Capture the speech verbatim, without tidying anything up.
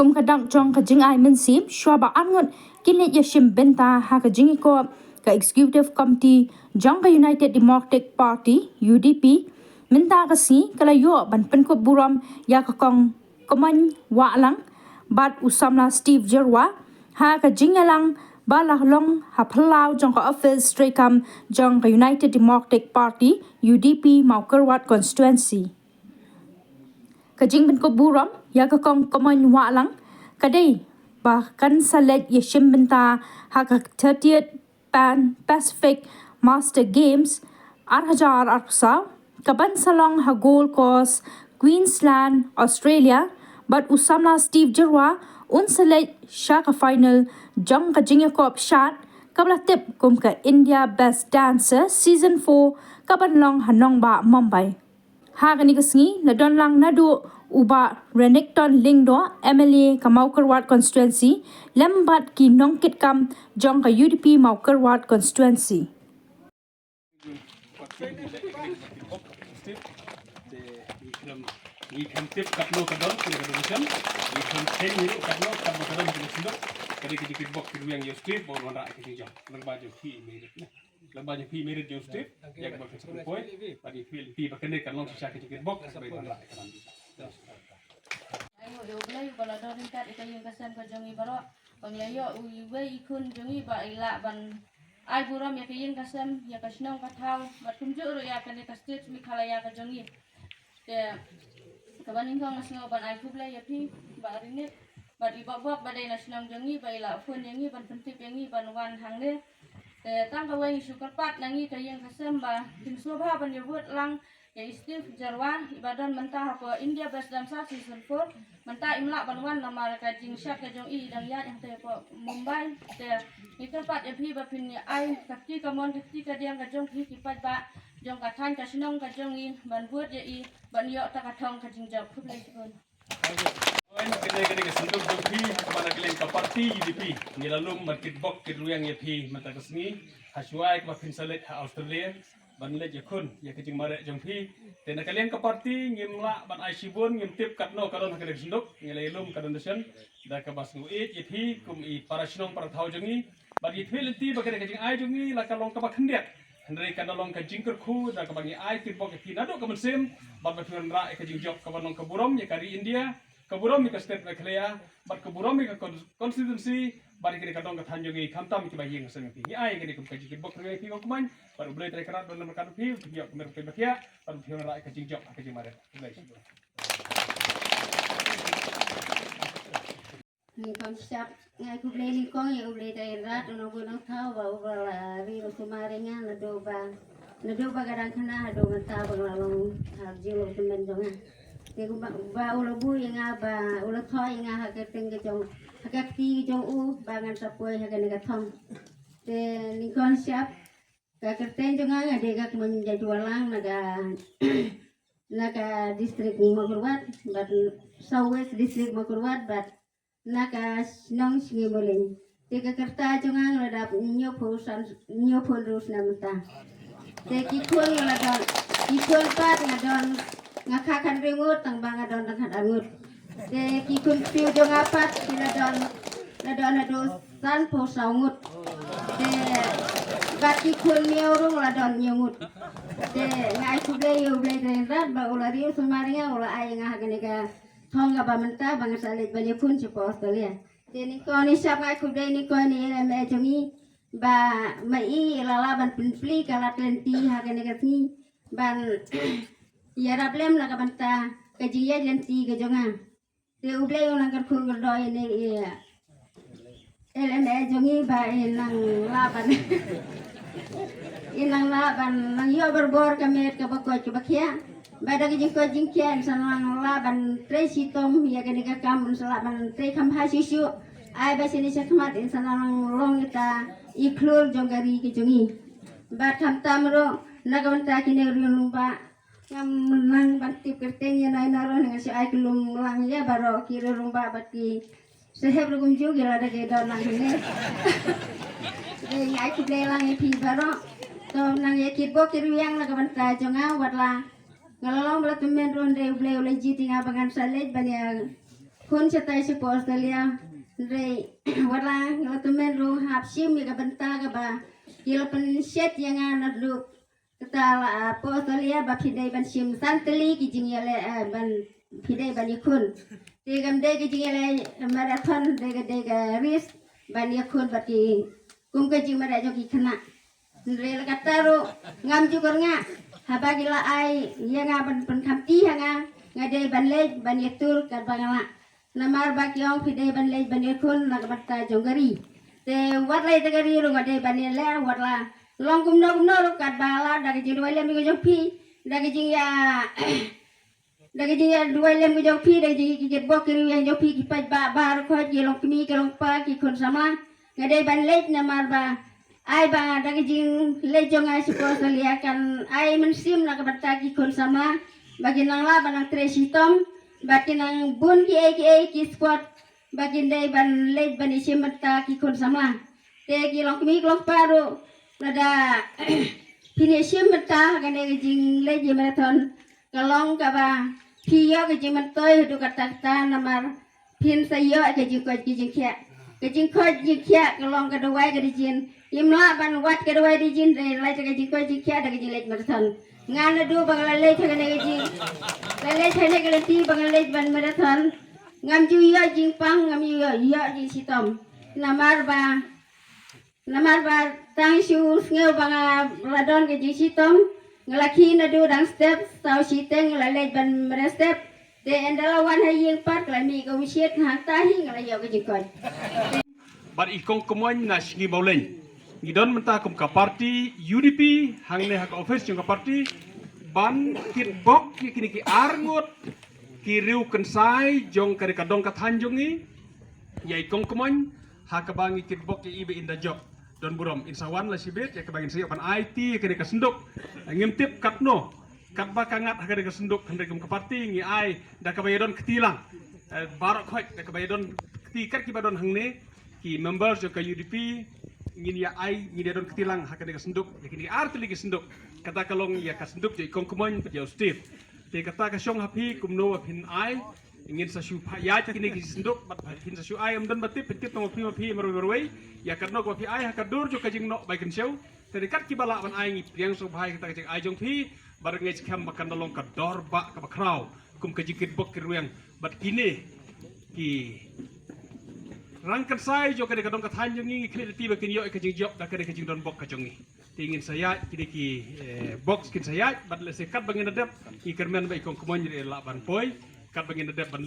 Kum ka dak jong ka jingai mynsiem, shuwa ba arngut kin leit ïashim bynta ha ka jingïakop ka Executive Committee jong ka United Democratic Party, U D P, mynta ka sngi ka la ïoh ban pynkup burom ïa ka Kong Kmon Wahlang bad u samla Steve Jyrwa ha ka jingïalang ba la long ha phyllaw jong ka office treikam jong ka United Democratic Party, U D P, Mawkyrwat Constituency. Ka jingpynkup burom ïa ka Kong Kmon Wahlang ka dei ba kan sa leit ïashim bynta ha ka thirtieth Pan Pacific Master Games ar hajar arphew saw, ka ban sa long ha Gold Coast, Queensland, Australia, bad u samla Steve Jyrwa un sa leit sha ka final jong ka jingïakop shad kaba la tip kum ka India Best Dancer Season four, ka ban long ha nongbah Mumbai. Ha kane ka sngi la don lang naduh u Bah Renikton Lyngdoh, M L A ka Mawkyrwat Constituency, lem bad ki nongkitkam jong ka U D P Mawkyrwat Constituency. Ngi khlem tip katno ka don, kane ka donation. Ngi khlem tip ngi ruh katno, katno ka don, kane ka synduk. Ka dei ka jingkitbok kitrwiang ïa u Steve, ba un wanrah ka jingjop. Lyngba jong phi, Mary. Lyngba jong phi, Mary, jong u Steve. Ïa kaba ka jingkitbok. Bad ïa phi, phi ba kane kan long shisha ka jingkitbok, kaba un wanrah ka jingjop. Ai, ïa u Blei uba la don ryngkat ïa ka ïing ka sem ka jong ngi baroh. Ba ngi la ïoh uwei i khun jong ngi ba i lah ban ai burom ïa ka ïing ka sem, ïa ka shnong ka thaw, bad kumjuh ruh ïa kane ka state Meghalaya ka jong ngi. Te kaba nyngkong nga sngew ban ai khublei ïa phi Bah Rinik bad i Bah Bok ba dei na shnong jong ngi ba i la phone ïa ngi ban pyntip ïa ngi ban wan hangne. Te tang kawei ngi shu kyrpad na ngi ka ïing ka sem ba kin sngewbha ban ïa vote lang ïa i Steve Jyrwa iba don mynta hapoh India Best Dancer Season four. Mynta im lah ban wan namar ka jingshad ka jong i i dang ïaid hangtei hapoh Mumbai. Te ngi kyrpad ïa phi ba phin ïa ai ka kti kamon ka kti kadiang ka jong phi ki paidbah jong ka thaiñ ka shnong ka jong ngi ban vote ïa i ban ïoh ta ka thong ka jingjop. Khublei shibun. Kane, kane ka synduk jong phi, ha kaba na ka liang ka party U D P ngi la lum ban kitbok kitrwiang ïa phi mynta ka sngi. Ha shuwa kaba phin sa leit ha Australia ban leit ïakhun ïa ka jingmareh jong phi. Te na ka liang ka party ngim lah ban ai shibun, ngim tip katno ka don ha kane ka synduk, ngi la ïalum ka donation da kaba sngewbha ïa phi kum i para shnong para thaw jong ngi. Bad ngi tip lynti ba kane ka jingai jong ngi la ka long kaba khyndiat. Hynrei kan da long ka jingkyrkhu da kaba ngi ai kitbok ïa phi naduh ka mynsiem, bad ba phin wanrah ïa ka jingjop kaba long ka burom ïa ka ri India, ka burom ïa ka state Meghalaya, bad ka burom ïa ka con-, constituency, bad ïa kane ka dong ka thaiñ jong ngi, khamtam ïa kiba ïeng ha seng ïa phi. Ngi ai kane kum ka jingkitbok ïa phi Kong Kmon, bad U Blei Trai Kynrad ban lem ryngkat bad phi, phin ïoh ka mer ka phi, bad phin wanrah ïa ka jingjop ha ka jingmareh. U Blei. Nyngkong shap, nga ai khublei nyngkong ïa U Blei Trai Kynrad, u nongbud nongthaw, ba u ba la ri u sumar ïa nga, naduh ba, naduh ba ka dang khynnah haduh mynta ba nga la long ha jinglong tymmen jong nga. Te kumba, ba u la buh ïa nga, ba u la thoh ïa nga ha ka kyrteng ka jong, ha ka kti ka jong u, ba ngan sa poi ha kane ka thong. Te nyngkong shap, ka kyrteng jong nga nga dei ka Kmon Jaitwahlang na ka, na ka district Mawkyrwat, bad South West District Mawkyrwat, bad na ka shnong Sngi Muling. Te ka kyrta jong nga nga la dap hynñiewphew san, hynñiewphew hynriew snem mynta. Te ki khun nga la don, ki khun pat nga don, nga kha khathynriew ngut, tang ba nga don tang khatar ngut. Te ki khun kpiew jong nga pat ki la don, la don haduh sanphew saw ngut. Te bad ki khun miaw ruh la don hynñiew ngut. Te nga ai khublei ïa U Blei Trai Kynrad ba u la ri u sumar ïa nga, u la ai ïa nga ha kane ka thong kaba mynta ba ngan sa leit ban ïakhun shapoh Australia. Te nyngkong nyngshap nga ai khublei nyngkong ïa i M L A jong ngi ba ma i i la lah ban pynplie ka lad lynti ha kane ka sngi ban ïarap lem na ka bynta ka jingïaid lynti ka jong nga. Te U Blei u nang kyrkhu kyrdoh ïa i L M A jong ngi ba i nang lah ban, i nang lah ban nang ïoh barabor ka met kaba koit kaba khiah. Ba da ka jingkoit jingkhiah yn sa nang lah ban trei shitom ïa kane ka kam, yn sa lah ban trei kham bha shuh shuh. Ai ba shane shakhmat yn sa nang long ita i khlur jong ka ri ka jong ngi. Bad khamtam ruh na ka bynta kine ki riew rangbah, ngam nang ban tip kyrteng ïa no ïa no ruh, nga shu ai kylum lang ïa baroh ki riew rangbah bad ki sahep ruh kumjuh, ki la da ki don lang hangne. Te nga ai khublei lang ïa phi baroh. To nang ïa kitbok kitrwiang na ka bynta jong nga, wat la nga la long ba la tymmen ruh, hynrei U Blei u la jied ïa nga ba ngan sa leit ban ïa Khun shatai sha pdeng Australia. Hynrei wat la nga la tymmen ruh hap shim ïa ka bynta kaba ki la pynshet ïa nga naduh kata la, ah, pdeng Australia ba phi dei ban shim san tylli ki jingïaleh, eh, ban phi dei ban ïakhun. Te kam dei ki jingïaleh marathon, dei ka dei ka race ban ïakhun bad ki kum ka jingmareh jong ki khynnah. Hynrei la katta ruh ngam ju kyrngah haba ki la ai ïa nga ban pynkhamti ha nga, nga dei ban leit ban ïatur katba nga lah. Namar ba ki ong phi dei ban leit ban ïakhun na ka bynta jong ka ri. Te wat la ïa ka ri ruh nga dei ban ïaleh, wat la long kumno kumno ruh katba lah, da ka jingduwai lem ka jong phi, da ka jingïa da ka jingïaduwai lem ka jong phi, da ka jingïakitbok ki riewïang jong phi, ki paidbah baroh khoit, ki longkmie ki longkpa, ki khun samla. Nga dei ban leit namar ba ai ba da ka jingleit jong nga sha pdeng Australia kan ai mynsiem na ka bynta ki khun samla ba kin nang lah ban nang trei shitom, ba kin nang bun kiei kiei ki sport ba kin dei ban leit ban ïashim bynta ki khun samla. Te ki longkmie ki longkpa ruh, lada phin ïashim bynta ha kane ka jingleit ïa marathon, ka long kaba phi ïoh ka jingmyntoi haduh katta katta namar phin sa ïoh ka jingkoit ka jingkhiah. Ka jingkoit jingkhiah ka long ka dawai ka dei jin. Im lah ban wad ka dawai dei jin, dei lait ka jingkoit jingkhiah da ka jingleit marathon. Nga naduh ba nga la leit ha kane ka jing, la leit ha kane ka lynti ba nga leit ban marathon, ngam ju ïoh jingpang, ngam ju ïoh, ïoh jingshitom. Namar ba, namar ba tang shu sngew ba nga la don ka jingshitom, nga la khie naduh dang step, saw shiteng nga la leit ban mareh step. Te ynda la wan ha ïing pat ka la mih ka umshit, hangta hi nga la ïoh ka jingkoit. Bad i Kong Kmoin na Sngi Mawleng. Ngi don mynta kum ka party U D P hangne ha ka office jong ka party ban kitbok ïa kine ki arngut ki riew kynsai jong ka dei ka dong ka thaiñ jong ngi. Ïa i Kong Kmoin ha kaba ngi kitbok ïa i ba in da jop. Don burom in sa wan la shibit ïa kaba ngin sa ïoh ban aiti ïa kane ka synduk. Ngim tip katno katba ka ngat ha kane ka synduk, hynrei kum ka party ngi ai da kaba ïa don kti lang. Eh, baroh khoit da kaba ïa don kti kat kiba don hangne ki members jong ka U D P ngin ïa ai, ngin ïa don kti lang ha kane ka synduk, ïa kine ar tylli ki synduk. Kata ka long ïa ka synduk jong i Kong Kmoin bad ïa u Steve. Te kata ka shong ha phi kumno ba phin ai, ngin sa shu phah ïa kine ki synduk bad phin sa shu ai, ym don ba tip, phin tip tang ma phi ma phi marwei marwei. Ïa katno kaba phi ai ha ka dur jong ka jingnoh bai kynshew. Te kat kiba lah ban ai ngi pdiang sngewbha ïa kata ka jingai jong phi, bad nga ngeit skhem ba kan da long ka dor ba kaba khraw kum ka jingkitbok ki riewïang bad kine ki rang kynsai jong ka dei ka dong ka thaiñ jong ngi, ngi khlieh lynti ba kin ïoh ïa ka jingjop da ka dei ka jingdon bok ka jong ngi. Te ngin sa ïaid kine ki, eh, box kin sa ïaid bad lehse katba ngin da dep ngi kyrmen ba i Kong Kmoin ruh i lah ban poi katba ngin da dep ban